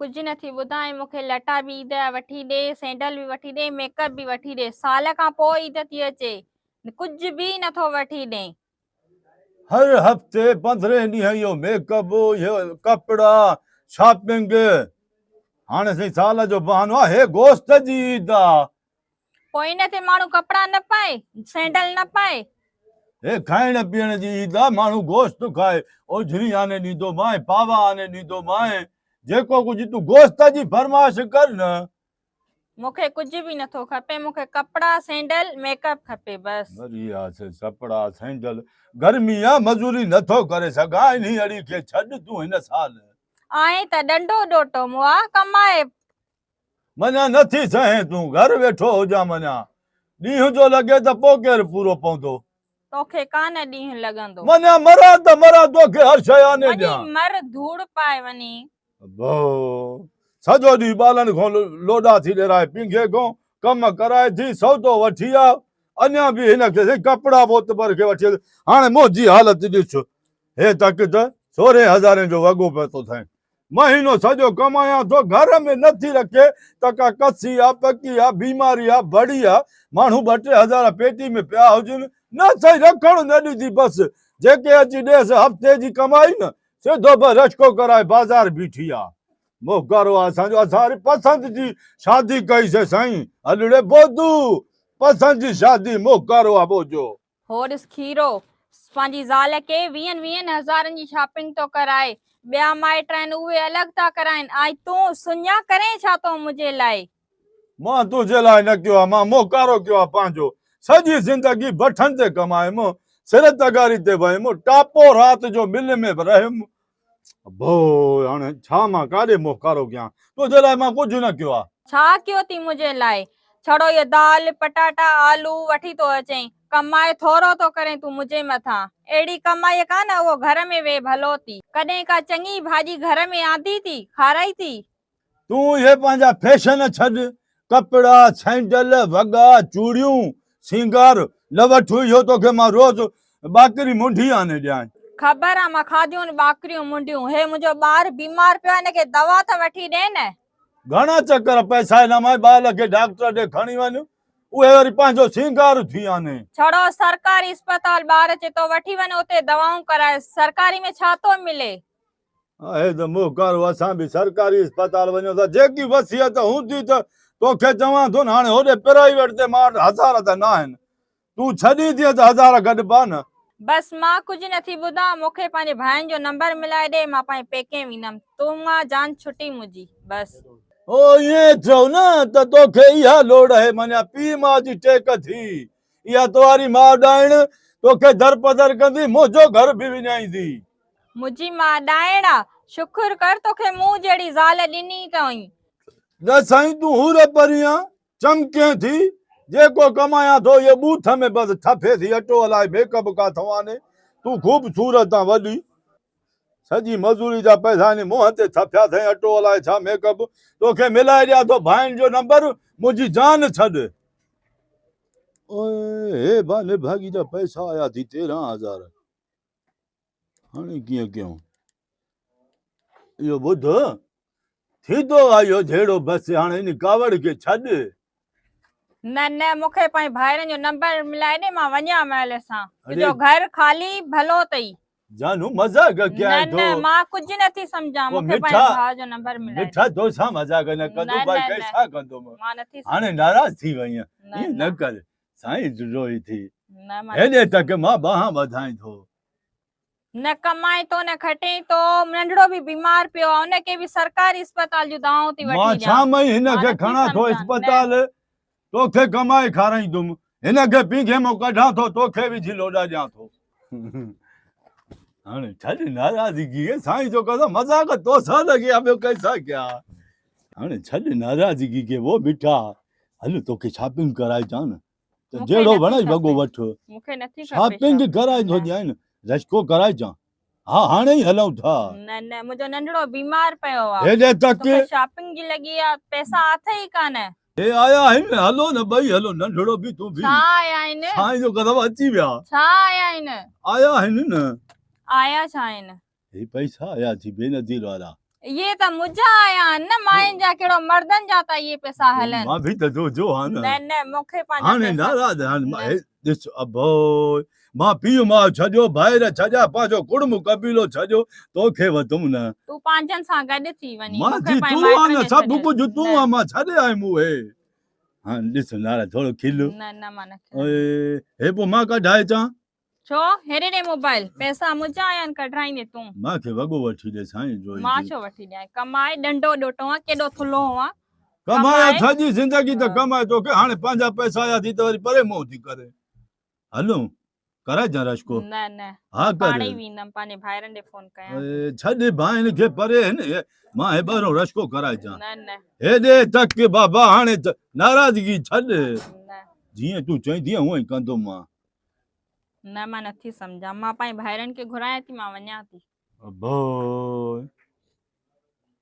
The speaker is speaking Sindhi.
ڪجهه نه ٿي ٻڌان ۽ مون کي لٽا به عيد جا وٺي ڏي، سينڊل به وٺي ڏي، ميڪ اپ به وٺي ڏي. سال کان پوء عيد ٿي اچي، ڪجهه به نه ٿو وٺي ڏين. هر هفتي پندرهين ڏينهن اهو ميڪ اپ، اهي ڪپڙا، شاپنگ. هاڻي سائين سال جو بهانو آ، هي گوشت جي عيد آ. پوء ان تي ماڻهو ڪپڙا نه پائي، سينڊل نه پائي. هي کائڻ پيئڻ جي عيد آ، ماڻهو گوشت کائي، اوجهري آني ڏيندومانء، پاوا آني ڏيندومانء، جيڪو ڪجهه تون گوشت جي فرمائش ڪر نه. مون کي ڪجهه به نٿو کپي، مون کي ڪپڙا، سينڊل، ميڪ اپ کپي بس. وري آ سي ڪپڙا، سينڊل، گرمي آ، مزوري نٿو ڪري سگهان، انهي اڙي کي ڇڏ تون هن سال. آهين ته ڏنڊو ڏوٽو مئا، ڪمائي مڃان نه ٿي سهين تون گهر ويٺو هجان مڃان ڏينهن جو لڳي ته پوء ڪير پورو پوندو. توکي ڪانه ڏينهن لڳندو. مڃان مران ته مران توکي هر شيء آني وڃي ڏيان. مر ڌوڙ پائي وڃي. ابو سڄو ڏينهن ٻالن کان لوڏا ٿي ڏيرائي پينگهي کان ڪم ڪرائي ٿي سودو وٺي آ اڃان به هن کي سائين ڪپڙا معتبر کي وٺي هاڻي منهنجي حالت ڏس هي تڪ ته سورهين هزارين جو وڳو پيتو اٿائين. مهينو سڄو ڪمايان ٿو، گهر ۾ نه ٿي رکي ته ڪا ڪسي آ، پڪي آ، بيماري آ، بڙي آ، ماڻهو ٻه ٽي هزار پيٽي ۾ پيا هجن، نه سهي رکڻ نه ڏيندي بس، جيڪي اچي ڏيس هفتي جي ڪمائي نه، سڌو به رشڪو ڪرائي بازار بيٺي آ. منهن ڪارو آ اسان جو، اسان وري پسند جي شادي ڪئي سي سائين، هلڙي بودو، پسند جي شادي منهن ڪارو آ منهنجو. هو ڏس کيرو، پنهنجي زال کي ويهن ويهن هزارن جي شاپنگ ٿو ڪرائي، ٻيا مائٽ آهن اهي الڳ ٿا ڪرائين ۽ تون سڃا ڪرين ڇا ٿو منهنجي لاء؟ مان تنهنجي لاء نه ڪيو آهي، مان منهن ڪارو ڪيو آهي پنهنجو، سڄي زندگي بٺن تي ڪمايم، سر تغاري تي ويم، ٽاپو رات جو مل ۾ به رهيم، ابو هاڻي ڇا مان ڪاڏي منهن ڪارو ڪيان، تنهنجي لاء مان ڪجهه نه ڪيو آهي. ڇا ڪيو ٿي منهنجي لاء، ڇڙو اهي دال، پٽاٽا، آلو وٺي ٿو اچين، ڪمائي ٿورو ٿو ڪرين تون منهنجي مٿان، اهڙي ڪمائي ڪانه اهو گهر ۾ ويهه ڀلو ٿي، ڪڏهن ڪا چڱي ڀاڄي گهر ۾ آندي ٿي، کارائي ٿي. تون اهي پنهنجا فيشن ڇڏ، ڪپڙا، سينڊل، وڳا، چوڙيون، سينگار نه وٺ، اهو توکي مان روز ٻاڪري منڍي آڻي ڏيانء. خبر آ مان کاڌيون آهن ٻاڪريون منڍيون، هي منهنجو ٻار بيمار پيو آهي هن کي دوا ته وٺي ڏي نه. گهڻا چڪر پئسا هن مائي ٻال کي ڊاڪٽر ڏي کڻي وڃ، اهي وري پنهنجو سينگار ٿي آڻي. ڇڙو سرڪاري اسپتال ٻار چي ٿو وٺي وڃ اتي دوائون ڪرائي، سرڪاري ۾ ڇا ٿو ملي؟ آهي ته منهن ڪارو اسان به سرڪاري اسپتال وڃون ٿا جيڪي وصيت هوندي ته توکي چوان ٿو نه هاڻي هوڏي پرائيويٽ تي مان وٽ هزار ته ناهن تون ڇڏيندينء ته هزار گڏبا نه. بس مان ڪجهه نٿي ٻڌان مون کي پنهنجي ڀائين جو نمبر ملائي ڏي مان پنهنجي پيڪي ويندم تون مان جان ڇٽي منهنجي بس. او ائين چئو نه ته توکي اها لوڙ اهي مڃان پيء ماء جي ٽيڪ ٿي اها توهاري ماء ڏائڻ توکي درپدر ڪندي منهنجو گهر به وڃائيندي. منهنجي ماء ڏائڻ آ، شڪر ڪر توکي مون جهڙي زال ڏني اٿئين. نه سائين تون حور پرين آن، چمڪين ٿي، جيڪو ڪمايان ٿو اهو ٻوٿ ۾ بس ٿڦي ٿي اٽو الائي ميڪ اپ ڪاٿئون آني، تون خوبصورت آن وڏي. سڄي مزوري جا پئسا انهي منهن تي ٿڦيا اٿئي اٽو الائي ڇا ميڪ اپ، توکي ملائي ڏيان ٿو ڀائين جو نمبر، منهنجي جان ڇڏ. اوئي هي با نڀاڳي جا پئسا آيا ٿي 13000. هاڻي ڪيئن ڪيون؟ اهو ٻڌ، ٿيندو آ اهو جهيڙو بس هاڻي ان ڪاوڙ کي ڇڏ. نه نه مون کي پنهنجي ڀائرن جو نمبر ملائي ڏي مان وڃان مهل سان. تنهنجو گهر خالي ڀلو اٿئي. جانو مذاق ڪيائين ٿو. نه نه مان ڪجهه نه ٿي سمجهان مون کي پنهنجي ڀاء جو نمبر ملائي ڏي. مٺا توسان مذاق نه ڪندو ڀائي ڪنهن سان ڪندو. هاڻي ناراض ٿي وئين ائين نه ڪر. سائين روئي ٿي. هيڏي تڪ مان ٻانهن ٻڌائين ٿو. نه ڪمائين ٿو نه کٽين ٿو. ننڍڙو به بيمار پيو آ ان کي به سرڪاري اسپتال جون دوائون ٿي وٺي مان ڏيان. ڇا مئي هن کي کڻان ٿو اسپتال توکي ڪمائي کارائيندم. هن کي پينگهي مان ڪڍان ٿو توکي وجهي لوڏا ڏيان ٿو. هاڻي ڇڏ ناراضگي سائين جو قسم مذاق توسان نه ڪيا ٻيو ڪنهن سان ڪيا. هاڻي ڇڏ ناراضگي کي وو مٺا هل توکي شاپنگ ڪرائي اچان نه ته جهڙو وڻئي وڳو وٺ. مونکي نٿي کپي شاپنگ ڪرائي ٿو ڏيانء نه رشڪو ڪرائي اچان. ها هاڻي ئي هلون ٿا. نه نه منهنجو ننڍڙو بيمار پيو آ. هيڏي تڪ. توکي شاپنگ جي لڳي آ پئسا اٿئي ڪانه. هي آيا آهن هلو نه ٻئي هلو ننڍڙو به تون به. ڇا آيا آهن؟ سائين جو قدم اچي ويا. ڇا آيا آهن؟ آيا آهن نه. آيا ڇا آهن؟ هي پئسا آيا ٿي بينظير وارا. اهي ته منهنجا آيا آهن نه ماين جا ڪهڙو مردن جا ته اهي پئسا هلن. مان به ته تنهنجو آهيان نه. نه نه مون کي پنهنجا هاڻي پئسا. ناراض هاڻي نه. هي ڏس ابو مان پيء ماء ڇڏيو ڀائر ڇڏيا پنهنجو ڪڙم قبيلو ڇڏيو توکي وڌم نه. تون پنهنجن سان گڏ ٿي وڃين مان مون کي جي پنهنجي تون آهين مائٽن نه کي سڀ ڇڏي. ڪجهه تون نه. آهين مان ڇڏي آيم اهي. هاڻي ڏس ناراض ٿورو کل. نه نه مان نه کلندس. اي هي پوء مان ڪڍائي اچان. ڇو؟ هيڏي ڏي موبائل. پئسا منهنجا آيا آهن ڪڍرائيندين تون. مان کي وڳو وٺي ڏي سائين جوئي مان جي. ڇو وٺي ڏيانء. ڪمائي ڏنڊو ڏوٽو هان ڪيڏو ٿلهو هان. ڪمايا ڪمائي. سڄي زندگي ته ڪمائي توکي هاڻي پنهنجا پئسا آيا ٿي ته وري پري منهن ٿي ڪري. هلون ڪرائجان رشڪو. نه نه ها مان ڪر. پاڻ ئي ويندم پنهنجي ڀائرن ڏي فون ڪيان ٿي. اي ڇڏ ڀائن کي پري هن مان هي ٻهرو رشڪو ڪرائجان. نه نه. هيڏي تڪ بابا هاڻي ناراضگي ڇڏ. نه. جيئن تون چئين تيئن هونئن ئي ڪندم مان. نه مان نٿي سمجهان. مان پنهنجي ڀائرن کي گهرايان ٿي مان وڃان ٿي. ابو.